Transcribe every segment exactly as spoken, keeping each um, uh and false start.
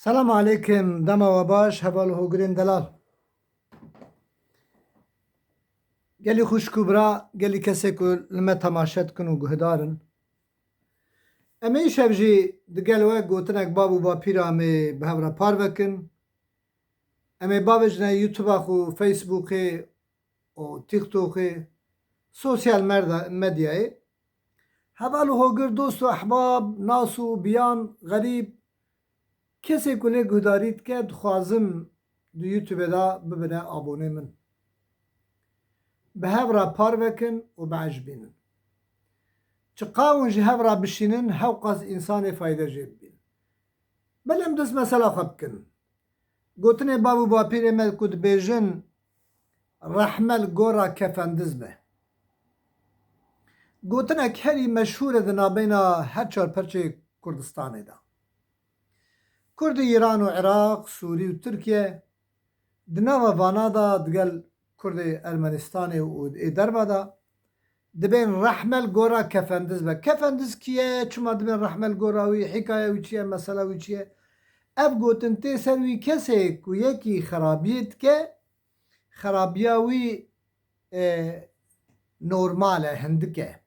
Selam aleykim, dema we baş, heval û hogirên delal. Gelî xwişk û bira, gelî kesê ku li me temaşe dikin û guhdar in. Em ê îşev jî digel we gotinek bav û bapîra em ê bi hev re parve kin. Em ê bavêjine YouTube-a xwe, Facebook-ê û TikTok-ê, sosyal merda-, medyayê. Heval û hogir, dost û ehbab, nas û biyan, xerîb, kesê ku lê guhdarî dike, dixwazim di YouTube-ê de bibine abonê min. Bi hev re parve kin û biecibînin. Çiqa hûn ji hev re bişînin, hewqas însanê fayde jê dibînin. Belê em dest mesela xwe bikin. Gotinê bav û bapîrê me ku dibêjin, "Rehme li gora kefendiz be." Gotinek herî meşhûr e di nabeyna her çar perçê Kurdistanê de. Kurdê Îran û Iraq, Sûrî û Tirkiye, di nava vana de digel Kurdê Ermenistanê û ê derve de dibên, "Rehme li gora kefendiz be." Kefendiz kî ye? Çima dibên rehme li gora wî? Hîkaya wî çi ye? Mesela wî çi ye? Ev gotin tê ser wî kesê ku yekî xerabiyê dike, xerabiya wî, e, normal e, hindik e.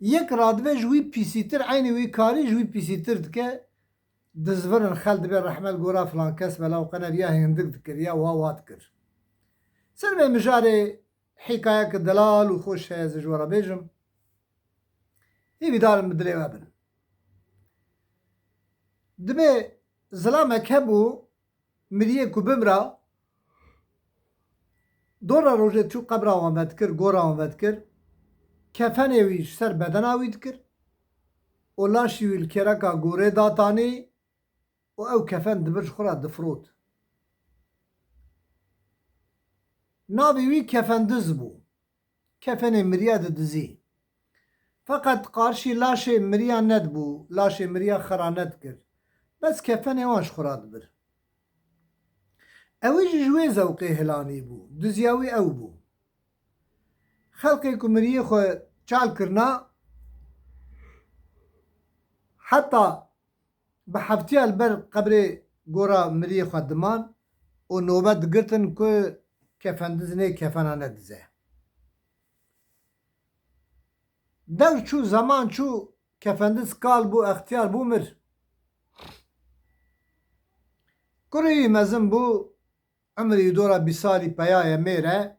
Yek radibe ji wî pîsîtir, eynî wî karî ji wî pîsîtir dike, dizvirin xel dibê, "Rehme li gora filan kes be, law qene riya hindik dikir, ya wa wa dikir." Ser vê mijarê hîkayeke delal û xweş heye, ez ê ji we re bêjim. Hêvîdar im bi dilê we bin. Dibê zilamek hebû, miriyê ku bimra, dora rojê çû qebra wan vedikir, gora wan vedikir, kefenê wî ji ser bedena wî dikir û laşî wî li kêleka gorê datanî û ew kefen dibir ji xwe re difirot. Navê wî kefendiz bû. Kefenê miriya didizî. Feqet qarşî laşê miriya nedibû, laşê miriya xera nedikir. Bes kefenê wan ji xwe re dibir. Ew jî ji wê zewqê hilanî bû. Diziya wî ew bû. Xelkê ku miriyê xwe çal kirina, heta bi heftiya li ber qebrê gora miriyê xwe diman û nobe digirtin ku kefendiz nê kefena nedize. Dew çû, zeman çû, kefendiz kal bû, extiyar bû, mir. Kurê wî mezin bû, Emrî dora bîst salî peya ye, mêre.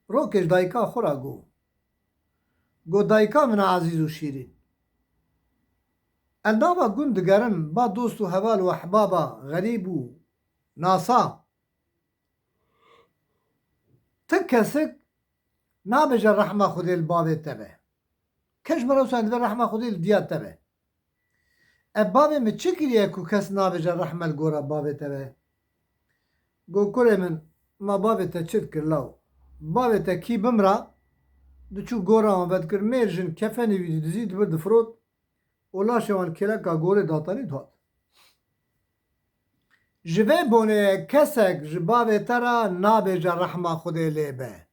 Rokê ji dayika xwe re got. Got, "Dayika min a ezîz û şîrîn. Ez nava gund digerim, ba dost û heval û ehbaba xerîb û nasa. Ti kesik nabêje rehma Xwedê li bavê te be. Kes ji me re wisa dibê rehma Xwedê li diya te be. Ev bavê min çi kiriye ku kes nabêje rehme li gora bavê te be?" Got, "Kurê min, ma bavê te çi dikir law? Bavê te kî bimra, diçû gora wan vedikir, mêr jin kefenê wî didizî, dibir difirot û laşê wan kêleka gorê datanî dihat." Ji vê bonê kesek ji bavê te re nabêje rehma Xwedê lê be.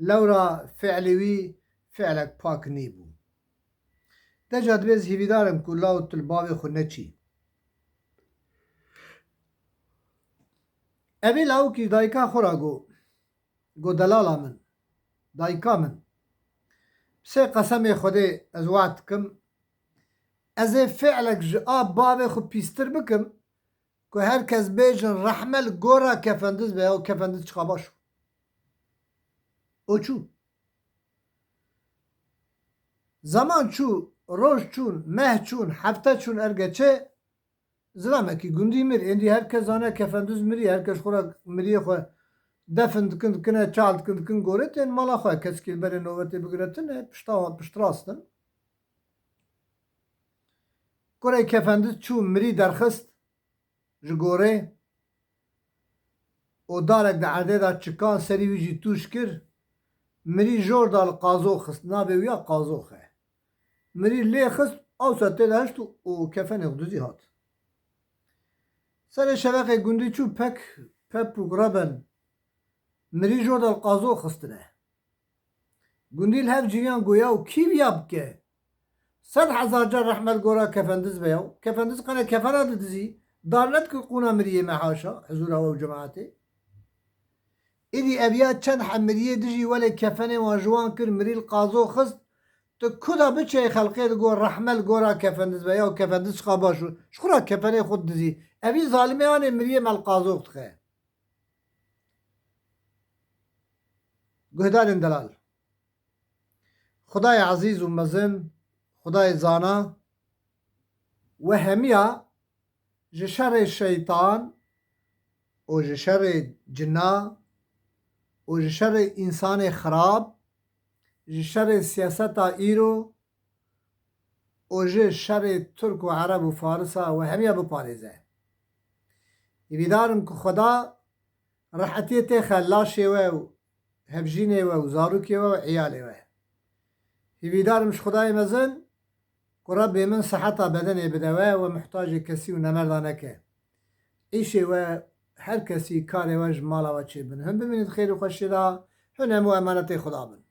Lewra fi'lê wî fi'lek pak nîbû. Deca dibê ez hîvîdar im ku law tu li bavê xwe neçî. Evî lawikî dayika xwe re got, got, "Delala min, dayika min, bi sê qesemê Xwedê ez wad dikim, ez ê fi'lek ji a bavê xwe pîstir bikim ku her kes bêjin rehme li gora kefendiz be." Ya kefendiz çiqa baş û çû. Zeman çû, roj çûn, meh çûn, hefte çûn, erge çi, zilamekî gundî mir. Êndî her kes zane kefendiz mirî, her kes xwe re miriyê xwe defin dikin, dikine çal dikin, dikin gorê, tên mala xwe. Kesekî li berê nobetê bigire tune, pişta wan piştrast in. Kurê kefendiz çû, mirî derxist ji gorê û darek di erdê de çikan, serî wî jî tûj kir. Mirî jor da li qazo xist, navê wî ya Qazox e. Mirî lê xist, awsa tê de hişt û, û kefenê xwe dizî hat. Serê şeveqê gundî çû, pek pep û reben mirî jor da li qazo xistine. Gundî li hev ciriyan got, "Yaw kî viya bike? Sed hezar car rehme li gora kefendiz be yaw. Kefendiz qene kefena didizî, Dar nedikir qûna miriyê me haşa, huzûra we û cemaetê. Îdî ev ya çend heb miriyê dijî welê kefenê wan ji wan kir, mirî li qazo xist. Tu kuda biçeyê xelqê digot rehme li gora kefendiz be, ya kefendiz çiqa baş û ji xwe ra kefenê xwe didizî. Evî zalimê anê miriyê me li qazo dixe. Guhdarên delal. Xwedayê ezîz û mezin, Xwedayê zana, we hemiya ji şerê şeytan û ji şerê cina û ji şerê însanê xirab, ji şerê siyaseta îro û ji şerê Tirk û Ereb û Farisa we hemiya biparêze. Hîvîdar im ku Xweda rehetiyê têxe laşê we û hevjînê we û zarokê we û eyalê we. Hîvîdar im ji Xwedayê mezin ku Rebbê min siheta bedenê bide we, we muhtacê kesî û nemerda neke. Îşê we, her kesî karê we ji mala we çêbin. Hûn bimînin di xêr û xweşiyê de, hûn hemû emanetê Xweda bin.